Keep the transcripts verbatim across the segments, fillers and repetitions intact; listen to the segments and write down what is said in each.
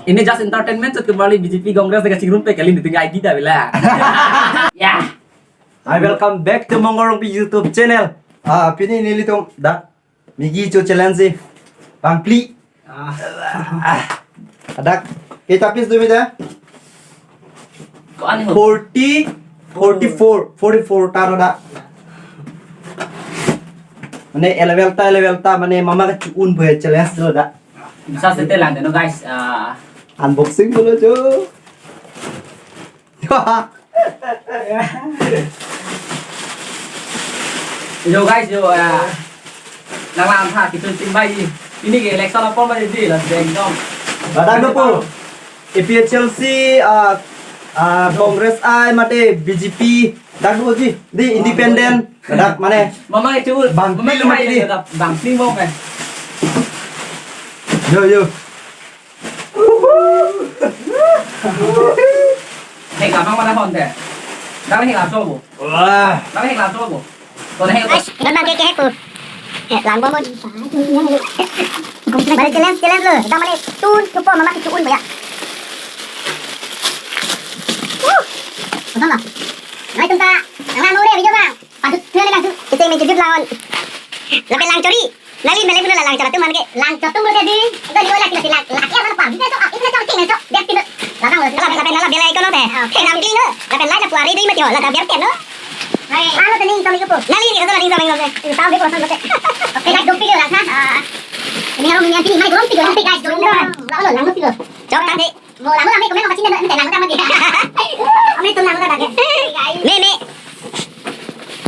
Ini just entertainment, chot kembali B J P Congress dengan chingrum pe kali ini tinggal I D dah bila. Ya. Hi, welcome back to Mongol Rongpi YouTube channel. Ah, pini nelitum dak migi cho challenge si. Bang pli. Ah. Ah. Dak kita piece do bida. Ko ani ho. Forty, forty-four, forty-four ta ro dak. Mane eleven ta, eleven ta, mane mama ke chun boy challenge do dak. Bisa sete lang deno, guys. Ah. Unboxing dulu, Jo. Yo, guys, yo, ah. Nang lang tha, kita tim bai. Ini ke election apa mah di lah, deng dong. Badak do po. A P H L C, ah, ah, Congress I mate B J P, dak do ji, di independent, dak mane. Mama itu, Bang mama Pli itu mati di. Bang Pli mau kan? Yo, yo. Hei, gampang mana hon deh. Dah hei langsung bu. Wah. Dah hei langsung bu. Kau hei. Ais, gampang ke ke ku. Eh, lang bom. Mari challenge, challenge lo. Dah mane tun tupo mama ke chun ya. Wuh. Betul lah. Nai tum ta. Lang mau deh video bang. Patut tuh lang tuh. Kita main jujur lawan. Lapen lang chori. Nali mele pulo lang chori atum man ke. Lang chori atum pulo ke di. Itu juga laki laki laki laki apa apa? Kita tuh kita tuh king itu. Dia pindah. Lalang lo. Lapen lapen lapen bela ikono teh. Hei nam kling lo. Lapen lai na puari di mati ho. Lapen biar tiap lo. Hai. Lalu tening sama ibu. Nali ni kata tening sama ibu. Tahu dia kosong betul. Oke, guys, dong pikir lah, ha. Ah. Ini orang punya sini, mai dorong pikir, dorong pikir, guys, dorong pikir. Lalu lalu pikir. Cok tadi. Mo lang lang, comment ko machine na, lang lang. Kami tum lang lang lagi. Ne, ne.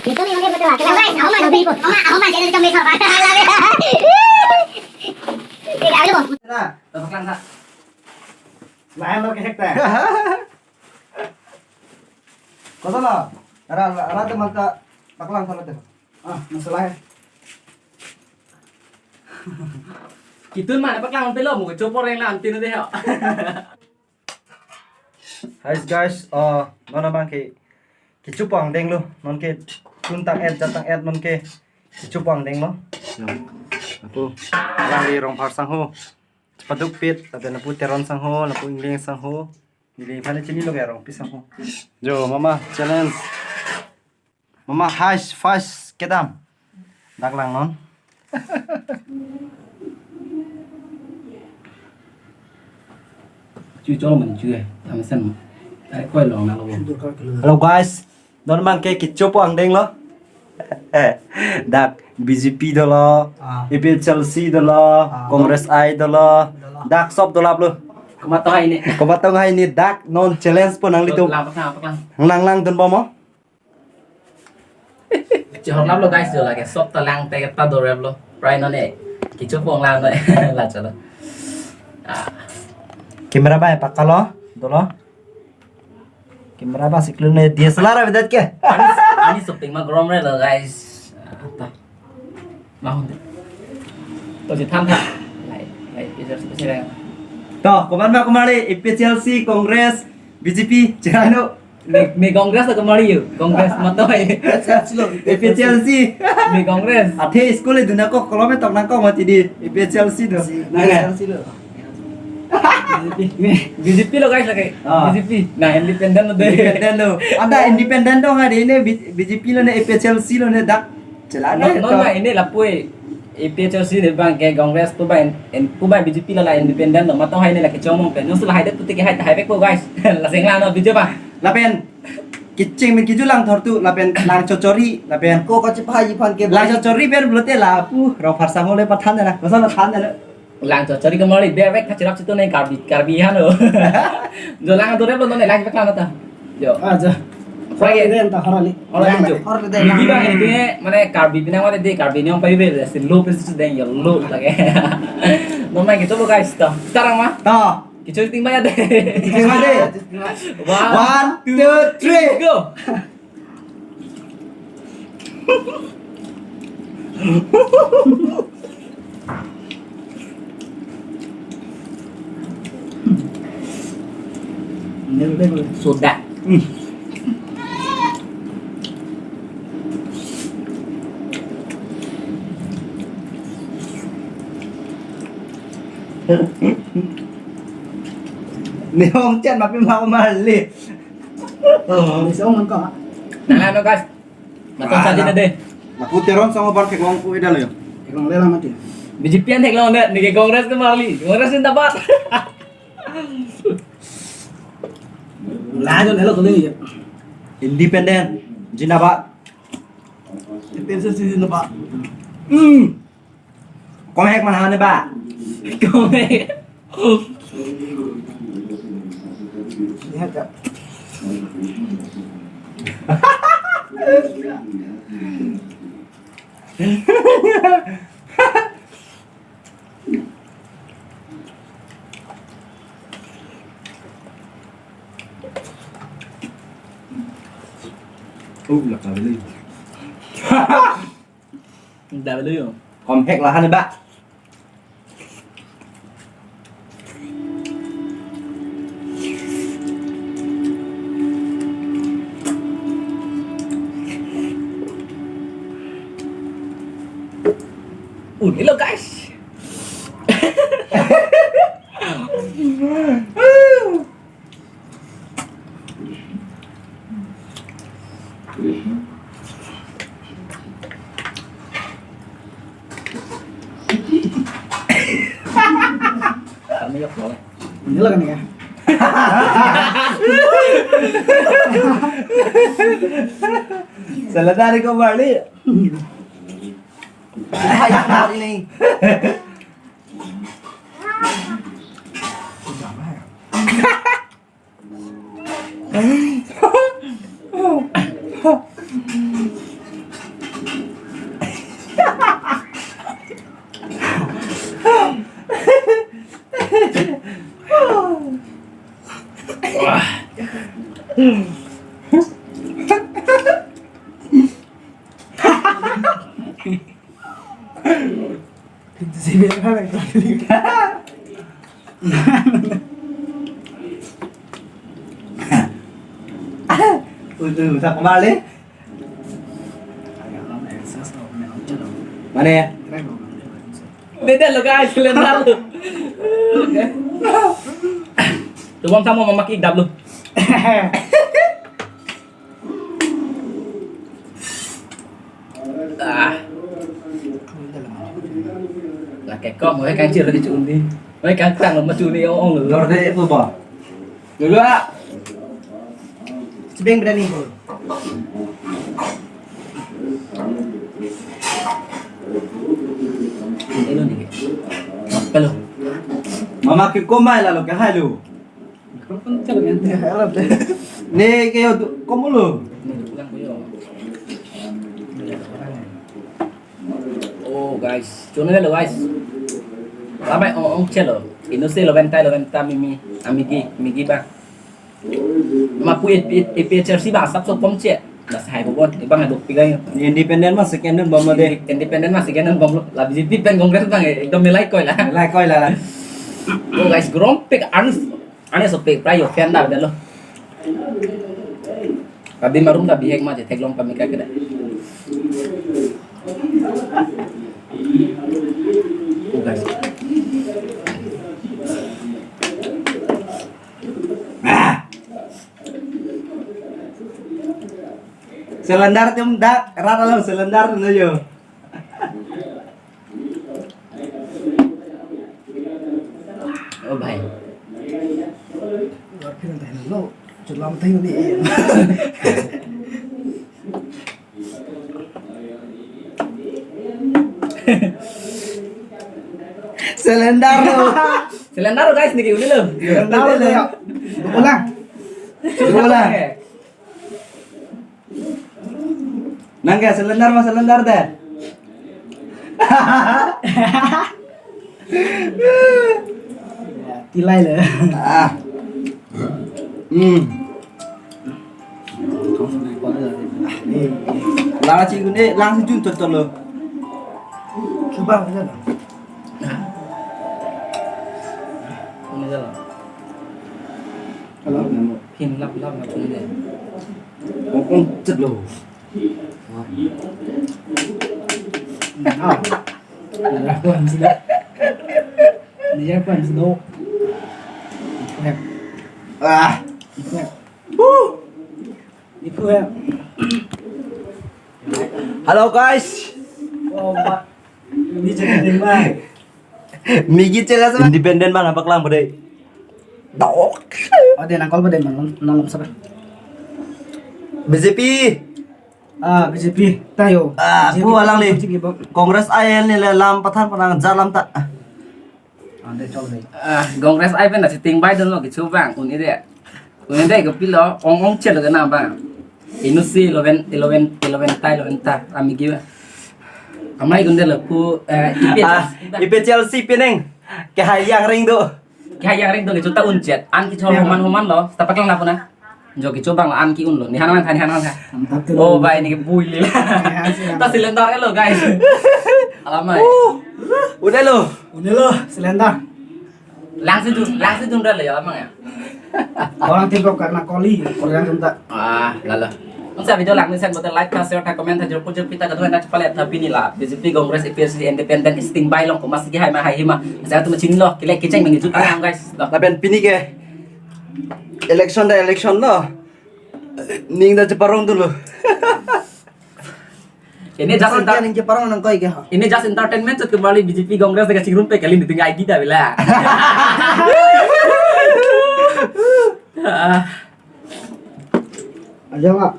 Ito ni, ito ni, ito ni. Guys, ako man, ako man, ako man, ako man, ako man. Ayo, ako man. Nah, tapak lang sa. Lain lo kehek teh. Kosala. Ara, ara teman ta paklang salah teh. Ah, masalah ya. Kitun mana paklang pelo mo copo reng la antin deh. Hi guys, uh, non abang ke kecho pangdeng lo, non ke tun tang et jat tang et non ke kecho pangdeng lo. Yo, aku lang di Rongphar sangho, paduk pit, lapen lapu Teron sangho, lapu Ingleng sangho, Ingleng phane chini lo ke Rongpi sangho. Jo, mama challenge. Mama hash fash kedam. Dak lang non. Chu cholo man chu eh. Tame sen. Ai koi long na lo. Hello guys. Non abang ke kecho pangdeng lo. Dak B J P dolo, Ah. A P H L C dolo, Ah. Congress I dolo. Dolo. Dak sob dolap lo. Komat to hai ni. Komat to hai ni dak non challenge po nanglitum. Lang lang lang. Lang lang dun bomo. Chihorlap lo guys, jo lake sob ta lang te ta dorep lo. Prai non ne. Kecho pong lang non. La chalo. Ah. Camera bai pakalo, dolo. Camera ba siklo ne D S L R avedet ke. Ani, ani shooting ma grom re lo guys. Ah, ta. Mahon. To si tham tha. Lai, lai, picture si picture. To, komat ma komat le, A P H L C, Congress, B J P, cherano. Me, me Congress atau kemari yuk? Congress matoi. A P H L C. Me Congress. Athe school itu nako kolom tok nako mati di A P H L C tu. Si, nah, A P H L C lo. Me, B J P lo guys lagi. Ah. B J P. Nah, independent lo deh. Independent lo. Ada independent dong ada ini B-, B J P lo ne A P H L C lo ne dak. Chelak non, non to. Ma ini lapu A P H L C de bang ke Congress pu ba in, in, pu ba B J P la la independent lo. Matong hai ne la kechomong pen. Nung sula hai de putik hai hai pek po guys. La sing la no video ba. Lapen kecheng me keju lang thor tu lapen lang chochori lapen. Ko ko chepa ji phan ke. Lang chochori pen blote lapu Rongphar sangho le pathan na. Masa na than na. Lang chochori kemari bebek kachirap situ ne Karbi, Karbi han lo. Jo lang dorep lo ne lang bek lang ta. Jo. Ah, jo. Lagi. Hor de ta hor ali. Hor ali jo. Hor de. Di bang ini mane Karbi Pinang mane di Karbi ni ong pai be si lo pe si deng yo lo lagi. Non mai kecho lo guys to. Sekarang mah. To. Kecho ting banyak deh. Ting banyak deh. One, two, three, go. Soda. Ni ong chat mapi ma marli. Oh, ni song man ka. Nah, no guys. Matang sa di na de. Lapu Teron song ban kek long pu ida lo yo. Kek long lela mati. B J P an theklong de, ni ke Congress ke marli. Congress zindabad. Lah, jo lelo tuloy. Independent zindabad. Independent zindabad. Hmm. Kom hek mana ne ba? Kom hek. Lihat, Kak. Oh, la kabeli. Dah beli yo. Kom hek lahan ba. Uh, hello guys. Kami yok boleh. Ini lah kan ya. Salah dari ko balik. Hai, hari ini. Pintu sipil kan lagi. Udah, udah kembali. Mana ya? Beda lo guys, Selendar lo. Tuh bang sama mama kidap lo. Ah. Lake kom, oi kangchir lagi chundi. Oi kangkrang lo machuni ong ong lo. Lor de itu ba. Dulu ah. Sebeng berani. Hello ni. Hello. Mama ke komai lalo ke hai lo. Ne ke yo komulo. Oh guys, chunelo guys. Labai ong ong chelo. Inut si lo bentai lo benta mimi amigi migi ba. Mapu A P H L C ba asap so kom che. Das hai bobon ibang aduk pigai. Independent ma second bom lo de. Independent ma second bom lo. La B J P pen Congress bang ekdom milai koi la. Milai koi la. Oh guys, grompik arnis. Ane sopik prai yo fan da belo. Kadi marum ta bihek ma je theklong pamika keda. Oh guys. Ah. Selendar tum dak rat alam selendar no yo. Oh, bhai. Lo, chulam thayo ni. Selendar lo. Selendar lo, guys, niki uli lo. Selendar lo, ya. Ulang. Ulang. Nang ke selendar ma selendar de. Tilai le. Ah. Hmm. Lang si gune, lang si jun tot tot lo. Coba aja lah. Ini aja lah. Kalau hin lap lap macam ini. Ong ong chet lo. Ah. Nara kuan sudah. Nara kuan sudah. Hep. Ah. Ipu ya. Hello guys. Oh, Pak. Ini jadi tema. Migi chela sama independent mana paklang pada. Dok. Oh, dia nangkol pada malam malam siapa? B J P. Ah, B J P tayo. Ah, B J P bu alang ni. Congress ai ni le lam pathan panang jalam ta. Ah, Congress ai pen na sitting bai dun lo kichu bang un ide. Un ide ke pilo ong ong chelo ke na bang. Inu si eleven eleven eleven ta eleven ta ami gi. Amai gunde lo ku eh ipi ah ipi Chelsea pineng. Ke hai yang ring do. Ke hai yang ring do kichu ta un chet. An kichu homan homan lo. Ta paklang na puna. Jo kichu bang an ki un lo. Ni hanang tha ni hanang tha. Oh bai ni ke bui le. Ta cylinder lo guys. Alamai. Udah lo. Udah lo cylinder. Langsung tu, langsung tu udah lo ya lamang ya. Orang tidur karena koli, orang yang tak. Ah, lalu. Nung sa video lang ni sen bote like, share, comment, hajar pun pita kedua nak cepat lihat tapi ni lah. B J P Congress A P H L C independent sitting bai long ko mas ki hai ma hai hima. Saya tu machin lo, kilek kiceng mengejut orang guys. Lapen pini ke election da election lo. Ning da cheparong dulu. Ini just enter- ning cheparong nang koi ke ha. Ini just entertainment chot kembali B J P Congress dengan chingrum pe kali ni tinggal I D da bila. Aja mak.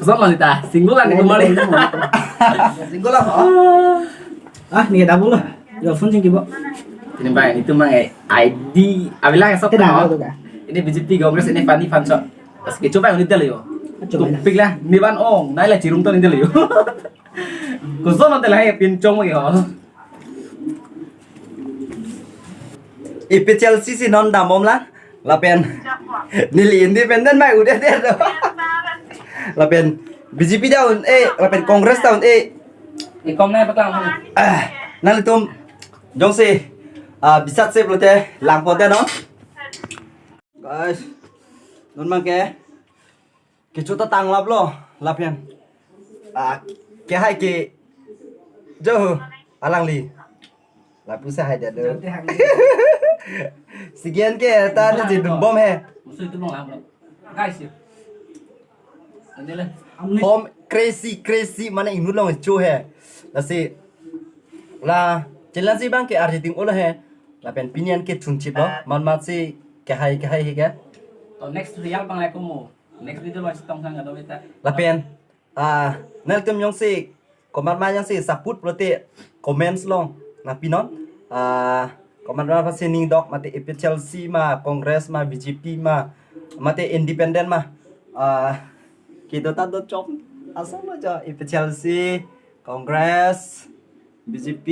Son lo nita, single lah ni kembali. Single lah. Ah, ni double lah. Yo phone sing kibo. Ini bang, itu mang eh I D. Abila esok. Tidak tahu tuh kah? Ini B J P Congress ini funny fun shot. Pas kicho bang ini tel yo. Tupik lah, ni ban ong, nai la chirung ton ini tel yo. Kuson hotel hai pin chong yo. A P H L C si non damom la. Lapen neli independent mai udah deh do. Lapen B J P down eh, lapen Congress down eh. Ikom na paklang. Ah, nanglitum jongsi ah bisat se pulote langpo te no. Guys, non mang ke. Kichu ta tanglap lo, lapen. Ah, ke hai ke. Jo, alangli. Lapu sa hai dia do. Sigen ke ta ni jidum bom he. Musuh itu bang lam. Guys, ya. Ini lah. Hom crazy crazy mane inut long chu he. Lasi la challenge bang ke arjiting ula he. Lapen pinian ke chunchip lo. Man mat si ke hai ke hai he ke. To next real bang lai komo. Next video lo sitong sang ado beta. Lapen ah nangtum jongsi komat ma jongsi saput pulote comments long nangpinon. Ah komat ma pasi ning dok mate A P H L C ma Congress ma B J P ma mate independent ma ah kedo ta do chom asal lo jo A P H L C Congress B J P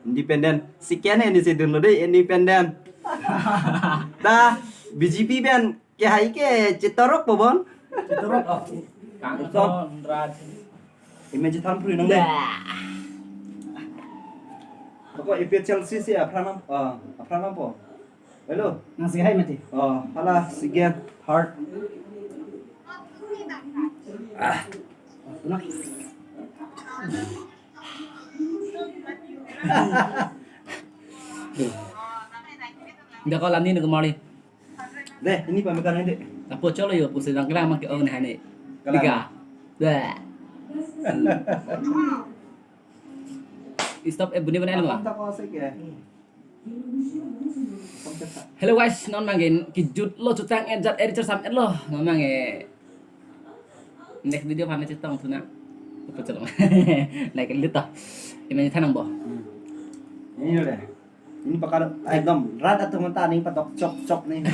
independent. Siken ini si dun lo dei independent. Ta B J P pen ke hai ke chetorok po bon. Chetorok. Kangton raj. Image tham pru nang dei. Ko A P H L C si apranam ah apranam po. Hello. Nang si hai mati. Oh, hala sigen heart. Ah. Dah kalau ni nak kemari. Deh, ini pamekan ini. Apa colo yo pusing lang kelang mak oh nah ni. Kelang. Tiga. Dah. Stop eh bunyi bunyi lu. Apa tak kau sih ya? Hello guys, non mangin kijut lo chutang eh jat eh Richard Sam eh lo. Non mangin next video kami cetong tuna. Apa cetong? Naik ke lihat toh. Ini thanang bo. Ini udah. Ini bakal ekdom rat atau mentah nih patok chok chok nih.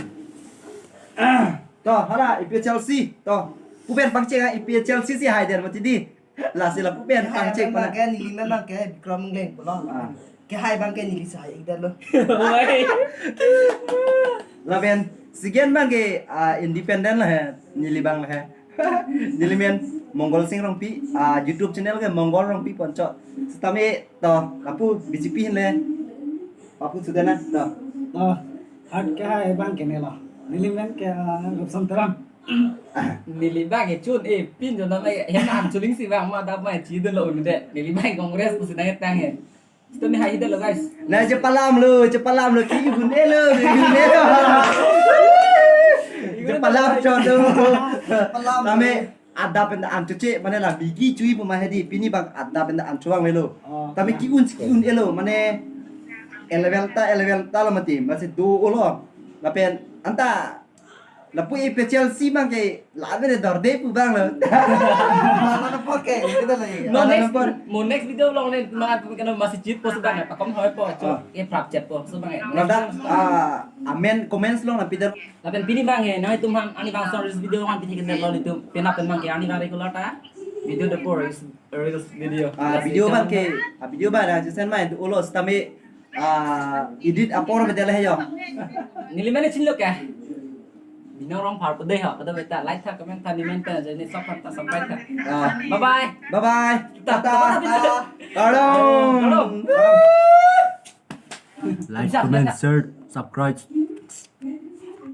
Toh, hala A P H L C. Toh, pupen pangcheng A P H L C si hai der mati di. Lasi lapu pen pangchek pala. Ke neli memang ke Bikram Engleng pulo. Ah. Ke hai bang ke neli sai ik dan lo. Wai. Lapen sigen bang ke ah, independent la he, neli bang la he. Neli men Mongol Sing Rongpi, ah, YouTube channel ke Mongol Rongpi Poncho. Setame to lapu B J P hin le. Papu sudah na to. To, hat ke hai bang ke ne lo. Neli men ke ah, Gopson Teram. Neli bang e chun e pin jo nama hem na am chuling si bang ma dap ma chi de lo un de. Neli bang Congress pusi na tang he. Sitame hai hidetlo, guys. Na, chepalamlo, chepalamlo, ki-un-elo, ki-un-elo. Chepalam chotlo. Palam. Tame adap pen an choche, mane la bigi chui pu ma hedi, pini bang adap pen an chowang melo. Oh. Tame ki-un, ki-un-elo, mane eleven ta, eleven ta lo mati, masi do-olo. Lapen anta lapu A P H L C bang ke la bene dorde pu bang lo. Mana na por ke, kita lagi. Mo Mana next, na por? Mo next video along ne, ma, kano masi chip po subang ya, pakom hoi po, cho, Ah. E prap chat po subang ya. Ladak, ah, amen comments along na Peter. Lapen pini bang ya, na itum ham, ani bang son reels video kan pini kita lo itum, penap pen bang ke, ani bang regular ta video the po reels, reels video. Ah, Lasi video itum bang ke, ah, video bang, ah, jasen main tu ulos tame, ah, edit apor betul ya. Neli mana chinlo ke? Bino rong par pede ha, pada beta like tha, comment tha, nimen tha, jadi subscribe tha, subscribe tha. Ah. Bye bye. Bye bye. Tata. Tata. Kardom. Kardom. Like, Bisa, comment, bisa. Share, subscribe.